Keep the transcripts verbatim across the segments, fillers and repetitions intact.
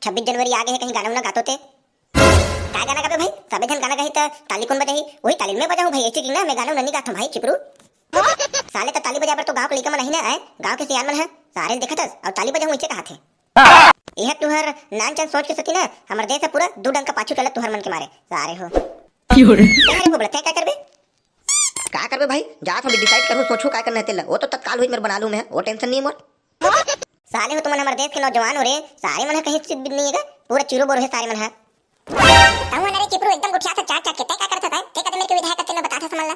छब्बीस जनवरी आ गे हे, कहीं गाना उना गातो ते। का गाना गाबे भाई? सबे झन गाना गाही त ताली कोन बजाही? वही ताली में बजाहूं भाई, ऐसे कि ना मैं गाना उना नहीं गाता भाई चिपरू। साले त ताली बजाए बर तो गांव के लइका मन आही ना, आए? गांव के सियान मन ह, सारे देखत हस, अउ ताली बजाहूं इसे कहाथे। यह तुहर नानचन सोच के सेती ना, हमर देश ह पूरा दू डंका पाछू चलत तुहर मन के मारे, सारे हो। क्यों रे? अरे भोबड़ा, तैं का करबे? का करबे भाई? जात हूं, अभी decide करहूं, सोचहूं का करना हे तेला। वो तो तत्काल हुई, मेरे बना लूं मैं, वो tension नहीं है मोर। साले हो, तुमन हमर देश के नौजवान हो रे, सारे मन ह कहीं सिद्ध नहीं है का? पूरा चिरू बोरो है सारे मन ह। तहूं ना रे चिपरू, एकदम गुठिया था चाट चाट के, तैं का करत हस? तैं कदे मेरे के विधायक कते में बतात हस मन ला।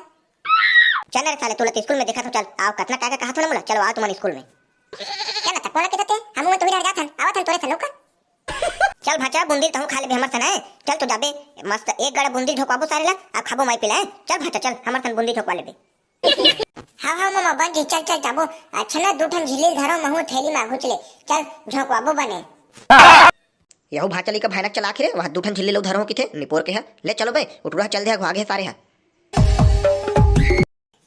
चल रे साले, तोला तो स्कूल में देखत हूं, चल। आओ, कतना का का कहत हो ना मोला, चलो आओ तुमन स्कूल में। चल त कोला के तते, हम मन तो भी डर जात हन, आवत हन तोरे से लौका। चल भाचा, बूंदी तहूं खा लेबे हमर सनाए। चल तो जाबे, मस्त एक गड़ा बूंदी झोंकवाबो सारे ला, अब खाबो माई पिलाए। चल भाचा, चल, हमर सन बूंदी झोंकवा लेबे। हाव, हाव, मामा, बन जी, चल, चल, जाबो। अच्छा ना, दू ठन झिल्ली धरो, महू थैली में आगू चले। चल, झोंकवाबो बने। यहू भाचा लइका भयानक चलाक हे रे, वहां दू ठन झिल्ली लो धरो किथे, निपोर के ह। ले चलो बे, उठुरा चल दे, घुआ गे सारे ह।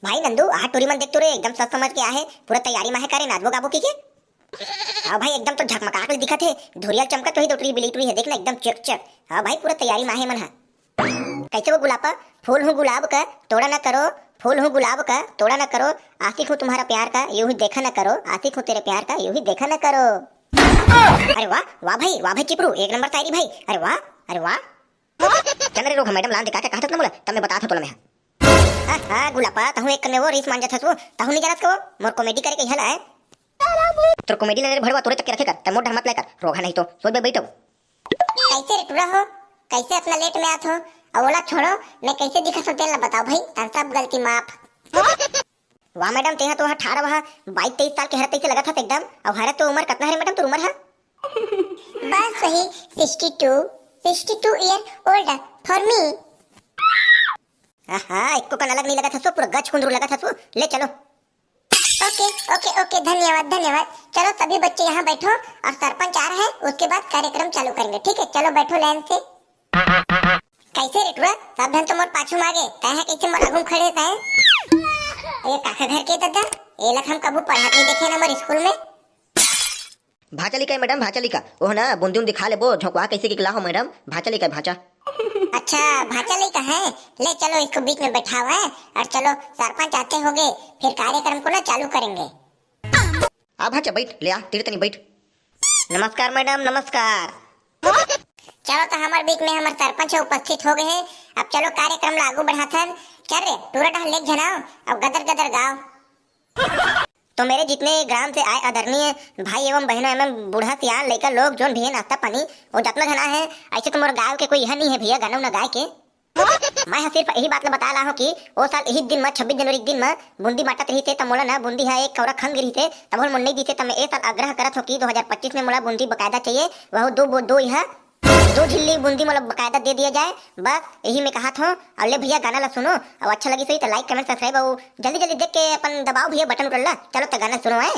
भाई नंदू, आ टूरी मन देख तो रे, एकदम सच समझ के आहे, पूरा तैयारी मा हे करे, नाचबो गाबो की के? हाव भाई, एकदम तो झकमकाक ले दिखत हे, धुरिया चमकत वही दो टूरी बिली टूरी हे, देख ना एकदम चक चक। हाव भाई, पूरा तैयारी मा हे मन हा। कैसे वो गुलाबा? फूल हूँ गुलाब का, तोड़ा ना करो, फूल हूँ गुलाब का, तोड़ा ना करो, आशिक हूँ तुम्हारा प्यार का, यूं ही देखा ना करो, आशिक हूँ तेरे प्यार का, यूं ही देखा ना करो। अरे वाह, वाह भाई, वाह भाई चिपरू, एक नंबर शायरी भाई, अरे वाह, अरे वाह। चल रे रोका मैडम, लान दे, का का कहत ना मोला, तब मैं बतात हूँ तोला मैं। हाँ, हाँ, गुलाबा, तहूँ एक कने वो रीस मान जात हस वो, तहूँ नहीं जानत का वो, मोर comedy करे के हला है। तोर comedy ना रे भड़वा, तोरे तक के रखे कर, तै मोर डर मत ले कर, रोगा नहीं तो, सोच बे बैठो। कैसे रे टूरा हो, कैसे अतना late में आत हो, अब ओला छोड़ो, मैं कैसे दिखत हो तेला बताओ भाई, तन सब गलती माफ। वाह मैडम, तेहा तो ठारह वहा, बाईस तेईस साल के हरत तैसे लगत हस एकदम। अउ हरत तो उमर कतना हरे मैडम, तोर उमर ह? बस वही, sixty two, sixty two year old for me। आहा, एको कन अलग नहीं लगत हसो, पूरा गच कुंदरू लगत हसो। ले चलो। OK, OK, OK, धन्यवाद, धन्यवाद। चलो सभी बच्चे यहाँ बैठो और सरपंच आ रहे हैं, उसके बाद कार्यक्रम चालू करेंगे, ठीक है? चलो बैठो लाइन से। कैसे रे टुरा, सब झन तो मोर पाछू मा आगे, तैं ह कैसे मोर आगू म खड़े तैं? ये काका घर के ददा, एला हम कभू पढ़ात नहीं देखे ना मोर स्कूल में। भाचा लइका ए मैडम, भाचा लइका। ओह ना बूंदी उंदी खा लेबो, झोंकवा कैसे के लाहो मैडम, भाचा लइका ए, भाचा। अच्छा, भाचा लइका है, ले चलो इसको बीच में बैठाओ है, और चलो सरपंच आते होंगे, फिर कार्यक्रम को ना चालू करेंगे। आ भाचा बैठ, ले आ, तीर तनी बैठ। नमस्कार मैडम, नमस्कार। चलो तो हमर बीच में हमर सरपंच उपस्थित हो गए हैं, अब चलो कार्यक्रम ला आगू बढ़ाथन। चल रे, टूरा डहर लेक झनाओ, अब गदर गदर गाओ। तो मेरे जितने ग्राम से आए आदरणीय भाई एवं बहनों एवं बूढ़ा सियान लइका लोग जोन भी है नाश्ता पानी, वो जतना झन आए हैं, ऐसे तो मोर गाँव के कोई यह नहीं है भैया गाना उना गाए के। मैं ह सिर्फ यही बात ला बता ला हूँ कि ओ साल यही दिन म, छब्बीस जनवरी के दिन म बूंदी बांटत रहिस हे, त मोला ना बूंदी ह एक कौरा खंग रहिस हे, तब मोला नहीं दिस हे, त मैं ए साल आग्रह करत हूँ कि दो हज़ार पच्चीस में मोला बूंदी बकायदा चाहिए, वहू दो बो-, दो इहा, दो झिल्ली बूंदी मोला बकायदा दे दिया जाए। बस यही मैं कहत हूँ। और ले भैया गाना ला सुनो, और अच्छा लगिस होही त like, comment, subscribe और जल्दी जल्दी देख के अपन दबाओ भैया बटन उटन ला। चलो त गाना सुनो है।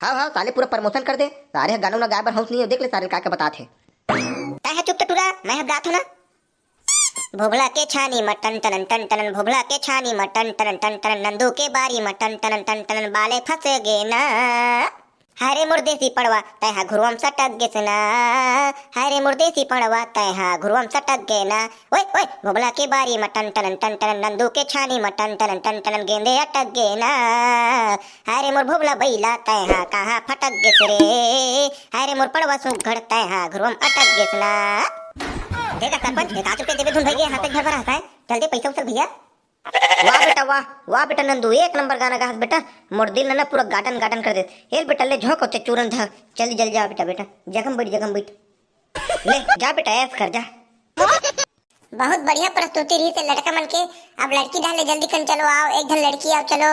हाँ, हाँ, साले पूरा promotion कर दे। सारे गाना उना गाए बर हौस नहीं है, देख ले सारे का का बतात हे। तै ह चुप तो टुरा, मैं ह गात हूँ ना। भोभला के छानी म टन टनन टन टनन, भोभला के छानी म टन टनन टन टनन, नंदू के बारी म टन टनन टन टनन, बाले फंस गे ना। हरे मोर देसी पड़वा, तैहा घुरवम सटक गेस ना। हरे मोर देसी पड़वा, तैहा घुरवम सटक गे ना। ओए, ओए, भोभला के बारी म टन टनन टन टनन, नंदू के छानी म टन टनन टन टनन, गेंदे अटक गे ना। हरे मोर भोभला बइला, तैहा कहाँ फटक गेस रे। हरे मोर पड़वा सुघड़, तैहा घुरवम अटक गेस ना। देखा सरपंच, एक आध रुपया देबे धुन भइगे, हाथ एक भर भर हंसाए। चल दे पैसा उसल भैया। वाह बेटा, वाह, वाह बेटा नंदू, एक नंबर गाना गाहस बेटा। मोर दिल न ना पूरा गार्डन गार्डन कर दे। एल बेटा ले झोंक होते चूरन झा। जल्दी जल्दी जा बेटा, बेटा। जगम बैठ, जगम बैठ। ले, जा बेटा, ऐश कर जा। बहुत बढ़िया प्रस्तुति रहिस हे लड़का मन के। अब लड़की डाले जल्दी कन चलो आओ, एक झन लड़की आओ चलो।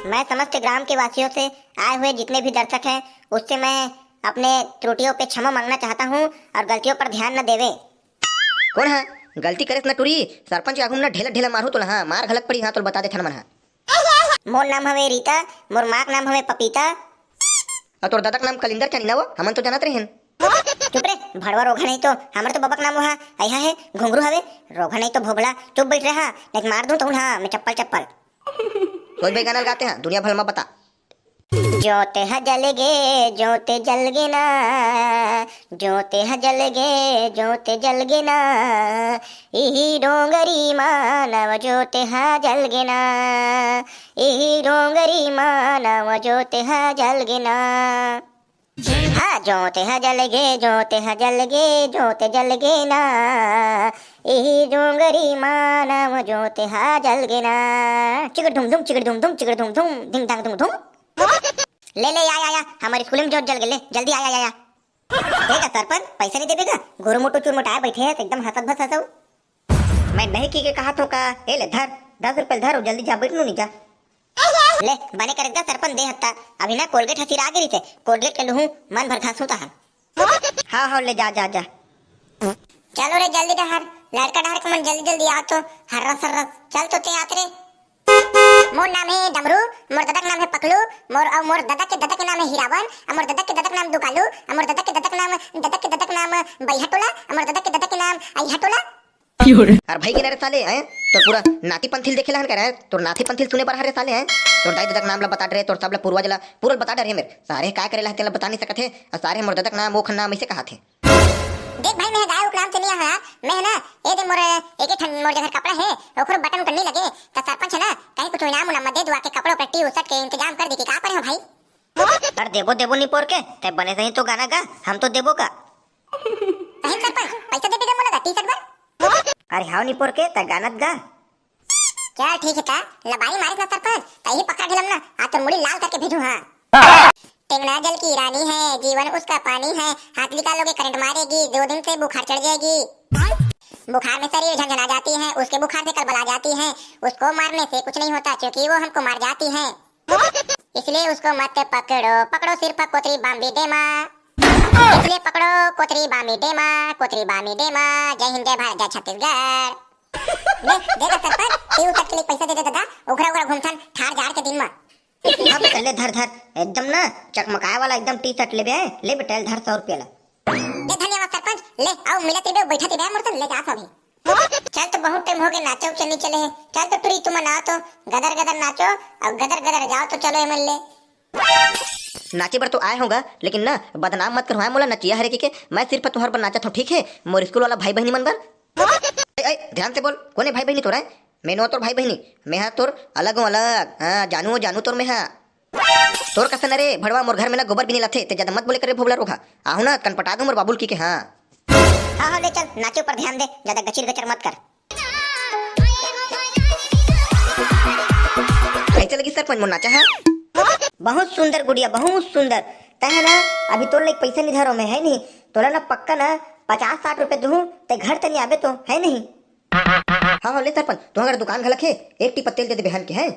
मैं समस्त ग्राम के वासियों से आए हुए जितने भी दर्शक हैं, उससे मैं अपने त्रुटियों पे क्षमा मांगना चाहता हूँ और गलतियों पर ध्यान न देवे। कौन है? गलती करेस ना टूरी, सरपंच के आगू म ना ढेला ढेला मारहूँ तोला, हाँ, मार घलक पड़ी, हाँ, तोला बता देथन मन हा। मोर नाम हवे रीता, मोर माँ के नाम हवे पपीता। अउ तोर दादा के नाम कलिंदर चानी ना वो, हमन तो जानत रहेन। चुप रे, भड़वा रोघा नहीं तो, हमर तो बबा के नाम वहा, अइहा है, घुंघरू हवे, रोघा नहीं तो भोभला, चुप बैठ रहा, नहीं तो मार दूं तो हाँ, मैं चप्पल चप्पल। कोई भी गाना लगाते हैं, दुनिया भर में बता। जोते ह जलगे, जोते जलगे ना, जोते ह जलगे, जोते जलगे ना, इही डोंगरी मानव जोते ह जलगे ना, इही डोंगरी मानव जोते ह जलगे ना। हाँ, जोते ह जलगे, जोते ह जलगे, जोते जलगे ना, इही डोंगरी मानव जोते ह जलगे ना। चिगड़ धुम धुम, चिगड़ धुम धुम, चिगड़ धुम धुम, धिंग धांग धुम धुम। ले, ले, या, या, या, हमर स्कूल में जोत जल गेले, जल्दी आ, या, या, या। देख सरपंच, पैसा नहीं देबे का? गोरू मोटू चुरमुटाए बैठे हैं, एकदम हंसत भस हंसऊ। मैं नहीं की के कहा थो का? ए ले धर, दस रुपये धर, जल्दी जा, बैठ नू नहीं जा। ले, बने करे गा सरपंच दे हत्ता, अभी ना कोलगेट हसीर आ गिरी से, कोलगेट के लुहू, मन भर घासू ता हम। हाँ, हाँ, ले जा, जा, जा। चलो रे, जल्दी डहर, लड़का डहर के मन जल्दी जल्दी आ तो, हर्रस हर्रस, चल तो ते आत रे। मोर नाम हे डमरू, मोर ददक नाम हे पकलू, मोर अउ मोर ददक के ददक के नाम हे हीरावन, अउ मोर ददक के ददक नाम दुकालू, अउ मोर ददक के ददक नाम, ददक के ददक नाम बैहा टोला, अउ मोर ददक के ददक के नाम अइहा टोला। अरे भाई के ना रे साले, हैं? तोर पूरा नाती पंथी ल देखे ला हन करे, तोर नाती पंथी ल सुने बर हरे साले, हैं? तोर दाई ददक नाम ला बता डरे, तोर सब ला पूर्वज ला पूरा ल बता डरे मेरे। सारे काय करे ला हते ला बता नहीं सकत हे, अउ सारे मोर ददक नाम, ओखर नाम ऐसे कहा थे। देख भाई, मैं गाय उक नाम से नहीं आया, मैं ना, ए दे मोर, एक ठन मोर जगह कपड़ा हे, ओखरो बटन उटन नहीं लगे, त सरपंच हे ना, कहीं कुछ इनाम उनाम दे दुआ के कपड़ों पर टी शर्ट के इंतजाम कर दी कि का परे हो भाई? अरे देबो देबो निपोर के, ते बने सही तो गाना गा, हम तो देबो का। कहीं सरपंच, पैसा देबे का मोला गा टी शर्ट बर? अरे हाव निपोर के, ते गाना त गा। चल ठीक है का, लबारी मारिस ना सरपंच, त यही पकड़ा ढिलम ना, आज तो मुड़ी लाल करके भेजू हाँ। टेंगना जल की रानी है, जीवन उसका पानी है, हाथ निकालोगे करंट मारेगी, दो दिन से बुखार चढ़ जाएगी। बुखार में शरीर झंझना जाती है, उसके बुखार से कलबला जाती है, उसको मारने से कुछ नहीं होता क्योंकि वो हमको मार जाती है। इसलिए उसको मत पकड़ो, पकड़ो सिर्फ कोतरी बाम्बी डेमा। इसलिए पकड़ो कोतरी बाम्बी डेमा, कोतरी बाम्बी डेमा। जय हिंद, जय भारत, जय छत्तीसगढ़। ले, दे दे सरपंच, टी शर्ट के लिए पैसा दे दे दादा, उघरा उघरा घूमथन ठार जाड़ के दिन में। हाँ बेटा, ले धर धर, एकदम ना चकमकाए वाला एकदम टी शर्ट लेबे, ले बेटा, ले धर सौ रुपया ला। ले धन्यवाद सरपंच, ले आओ मिलत रहिबे, बैठत रहिबे, मोर संग ले जा सभी। चल तो बहुत टाइम हो गए, नाचा उचा नहीं चले है, चल तो टुरी तुमन आओ तो, गदर गदर नाचो, अउ गदर गदर जाओ तो चलो एमन ले। नाचे बर तो आए होगा, लेकिन ना बदनाम मत करवाए मोला नचिया हरे के, के मैं सिर्फ तुहर बर नाचत हूँ, ठीक है? मोर स्कूल वाला भाई बहनी मन बर। ए, ए, ध्यान से बोल, कोने भाई बहनी तोरा है? मैं नो तोर भाई बहनी, मैं हा तोर अलग हूँ, अलग। हाँ, जानू हो जानू तोर मैं हा। तोर कसन अरे भड़वा मोर घर में ना गोबर भी नहीं लाथे, ते ज्यादा मत बोले करे भोबला रोघा। आहू ना कनपटा दो मोर बाबुल की के, हाँ। हाँ, हाँ, ले चल, नाचे ऊपर ध्यान दे, ज्यादा गचिर गचर मत कर। कैसे लगी सरपंच मोर नाचा है? बहुत सुंदर गुड़िया, बहुत सुंदर। तै है ना, अभी तोर लाइक पैसा नहीं धरो मैं, है नहीं? तोला ना पक्का ना पचास साठ रुपए दूँ, ते घर तनी आबे तो, है नहीं? हाँ, हाँ, ले सरपंच, तू अगर दुकान घलक है, एक टीपा तेल दे दे बेहन के, है?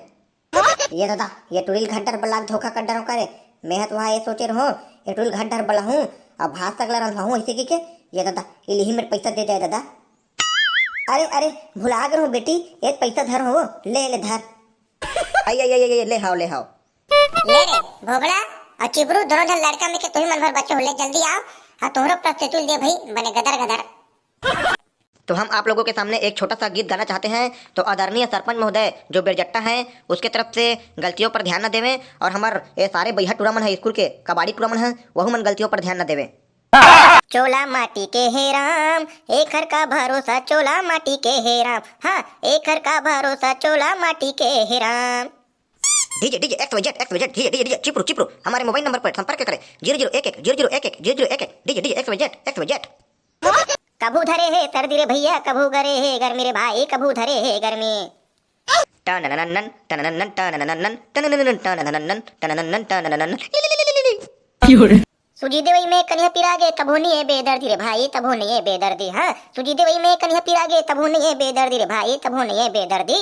ये दादा, ये टुरी ल घड्डर बला के धोखा कर डरो करे। मैं हा तो वहाँ ये सोचे रहो, ये टुरी ल घड्डर बला हूँ, अब भात सगला रंधवा हूँ ऐसे की के। ये दादा, ये लिही मेरे पैसा दे दे दादा। अरे, अरे, भुला गे रहूं बेटी, ए पैसा धर हो, ले, ले धर। आई, आई, आई, आई, ले हाव, ले हाव। ले रे, भोगड़ा अउ चिबरू, दोनों झन लड़का में के तुही मन भर बचे हो, ले जल्दी आओ, अउ तोहरो प्रस्तुति दे भाई, बने गदर गदर। तो हम आप लोगों के सामने एक छोटा सा गीत गाना चाहते हैं, तो आदरणीय सरपंच महोदय जो बेरजट्टा हैं, उसके तरफ से गलतियों पर ध्यान न देवें, और हमर ये सारे बैहा टूरा मन है स्कूल के, कबाड़ी टूरा मन है, वहू मन गलतियों पर ध्यान न देवें। चोला माटी के हे राम, एखर का भरोसा चोला माटी के हे राम, हाँ, एखर का भरोसा चोला माटी के हे Ram. DJ, DJ, X Y Z, X Y Z, DJ, DJ, DJ, चिपरू, चिपरू, हमारे मोबाइल नंबर पर संपर्क करें, जीरो जीरो एक एक, जीरो जीरो एक एक, जीरो जीरो एक एक, DJ, DJ, X Y Z, X Y Z. कभू धरे हे सर्दी रे भैया, कभू गरे हे गर्मी रे भाई, कभू धरे हे गर्मी। टननननन, टनननन, टनननन, टनननन, टनननन, टनननन, टनननन, टनननन। सूजी देवई में कनिहा पिरागे, तभो निये बेदर्दी रे भाई, तभो निये बेदर्दी, हाँ। सूजी देवई में कनिहा पिरागे, तभो निये बेदर्दी रे भाई, तभो निये बेदर्दी।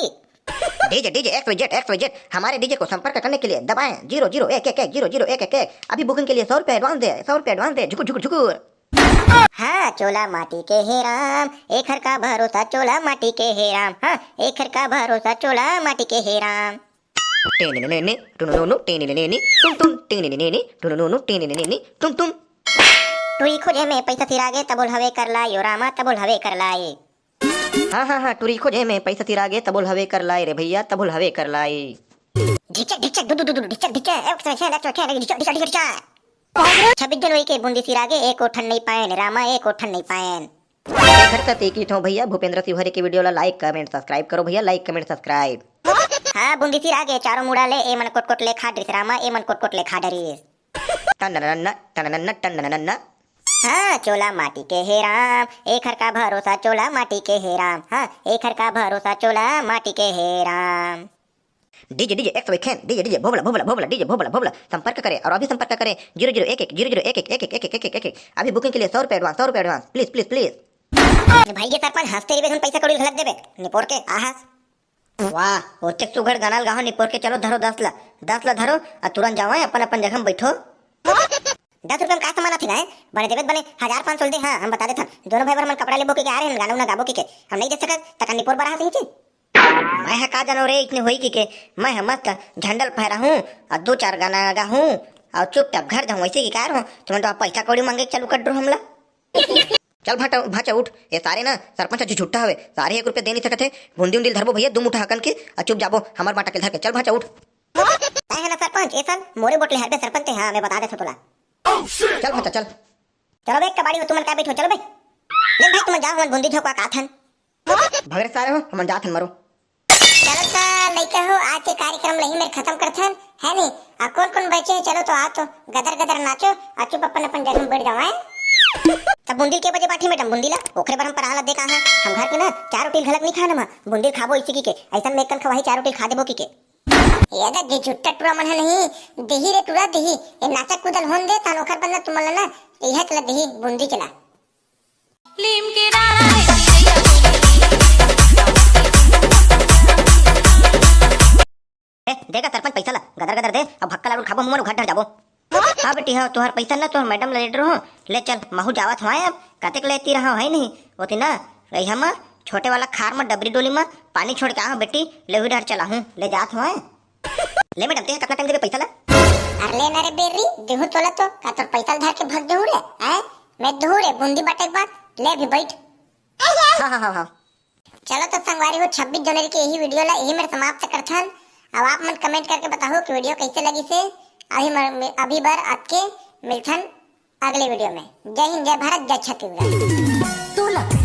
DJ, DJ, X Y Z, X Y Z, हमारे डीजे को संपर्क करने के लिए दबाएं जीरो जीरो एक एक एक, जीरो जीरो एक एक एक। अभी बुकिंग के लिए सौ रुपये एडवांस दे, सौ रुपये एडवांस दे, झुकुर, झुकुर, झुकुर। हाँ, चोला माटी के हे राम, एखर का भरोसा, चोला माटी के हे राम, हाँ, एखर का भरोसा, चोला माटी के हे राम। टेने ने ने, टुनु नु नु, टेने ने ने, टुम टुम, टेने ने ने, टुनु नु नु, टेने ने ने, टुम टुम। टुरी खोजे में पैसा सिरागे, तबोल हवे कर लायो रामा, तबोल हवे कर लाए। हाँ, हाँ, हाँ, टुरी खोजे में पैसा सिरागे, तबोल हवे कर लाए रे भैया, तबोल हवे कर लाए। ढिचक ढिचक दु दु दु दु ढिचक ढिचक एक से खेल एक से खेल ढिचक ढिचक ढिचक ढिचक। छब्बीस जनवरी के बूंदी सिरागे एको ठन नइ पाएन रामा, एको ठन नइ पाएन। एखर सेती कहिथों भैया, भूपेंद्र शिवहरे के video ला like, comment, subscribe करो भैया, like, comment, subscribe। हाँ, बूंदी सिरागे चारों मुड़ा ले, ए मन कोट कोट ले खा डरिस रामा, ए मन कोट कोट ले खा डरिस। टननन्न, टननन्न, टननन्न। हाँ, चोला माटी के हे राम, एखर का भरोसा चोला माटी के हे राम। हाँ, एखर का भरोसा चोला माटी के हे राम। DJ, DJ, एक सौ एक खेन, DJ, DJ, भोबला, भोबला, भोबला, DJ, भोबला, भोबला, संपर्क करें और अभी संपर्क करें, zero zero एक एक, zero zero एक एक, एक एक एक एक एक एक एक एक। अभी booking के लिए सौ रुपए advance, सौ रुपए advance, please, please, please। भाई, ये सरपंच, हंसते रहिबे, धुन पैसा कौड़ी घलक देबे, निपोर के, आहा। वाह, ओतेक सुघर गाना ल गाहो, निपोर के, चलो, धरो दस ला, दस ला धरो, और तुरंत जाओ, अपन, अपन जगह में बैठो। दस रुपया में का सामान आथे गा? बने देबे त बने, हजार पाँच सौ दे, हाँ, हम बता देथन, दोनों भाई बर हमन कपड़ा लेबो के, के आ रहे हन, गाना उना गाबो के, के, हम नहीं दे सकत, तका निपोर बर आहा सही जी। मैं ह का जानो रे, इतने होई के, के, मैं ह मस्त झंडल फहराहूं, और दो चार गाना गाहूं, और चुपचाप घर जाहूं, ऐसे की कार हो, तुमन तो आप पैसा कौड़ी मांगे के चालू कर डरो हमला। चल भाटा, भाचा उठ, ये सारे ना सरपंच ह झुट्टा हवे, सारे एक रुपया दे नहीं सकत हे, बूंदी उंदी ल धरबो भैया, दू मुठा हकन के, और चुप जाबो, हमार बाटा के धर के, चल भाचा उठ। तय है ना सरपंच, ए साल मोरे बोट ले हरबे सरपंच ते, हाँ, मैं बता देथों तोला। चल भाचा, चल। चलो बे, कबाड़ी हो तुमन का बैठो, चलो बे। ले भाई, तुमन जाओ, हमन बूंदी झोंकवा का थन। भगरे सारे हो, हमन जात हन मरो। चलो त लइका हो, आज के कार्यक्रम ल इही मेर खत्म करथन, है नी? आ कोन कोन बचे हे, चलो तो आ तो, गदर गदर नाचो, आ चुप अपन अपन जगह में बैठ जाओ, हैं? तब बूंदी के बजे बाटी मैडम, बूंदी ला? ओकरे बर हम पराहा ला दे का है, हम घर के ना चार रोटी घलक नहीं खान हम, बूंदी खाबो इसी की के, ऐसन में एक कन खवाही चार रोटी खा देबो की के। ये गा जे झुट्टा टूरा मन है नहीं, देही रे टूरा देही, ये नाचा कूदल होन दे, तहन ओकर बदला तुमन ला ना, यह चला देही बूंदी चला। लीम के डाढ़ा हे चिरैया बोले। ए, देगा सरपंच पैसा ला, गदर गदर दे, अब भक्का लाडू खाबो, मुमन घर डर जाबो। हाँ बेटी, हाँ, तोहर पैसा ना, तोहर मैडम ला दे रहो, ले चल, महू जावत हवं अब, कतेक लेती रहा है नहीं, ओती ना, रही हम, छोटे वाला खार में डबरी डोली में पानी छोड़ के आहो बेटी, ले हुई डर चला हूँ, ले जात हवं। ले मैडम, ते कतना टाइम देबे पैसा ला? अरे ले ना रे बेर्री, देहू तोला तो, का तोर पैसा ल धर के भग देहू रे, हैं? मैं देहू रे, बूंदी बाटे के बाद, ले अभी बैठ। हाँ, हाँ, हाँ, हाँ। चलो तो संगवारी हो, छब्बीस जनवरी के यही video ला यही मेर समाप्त करथन। अब आप मन comment करके बताओ कि video कैसे लगिस हे। अभी मर-, अभी बर अतके, मिलथन अगले video में। जय हिंद, जय भारत, जय छत्तीसगढ़। तोला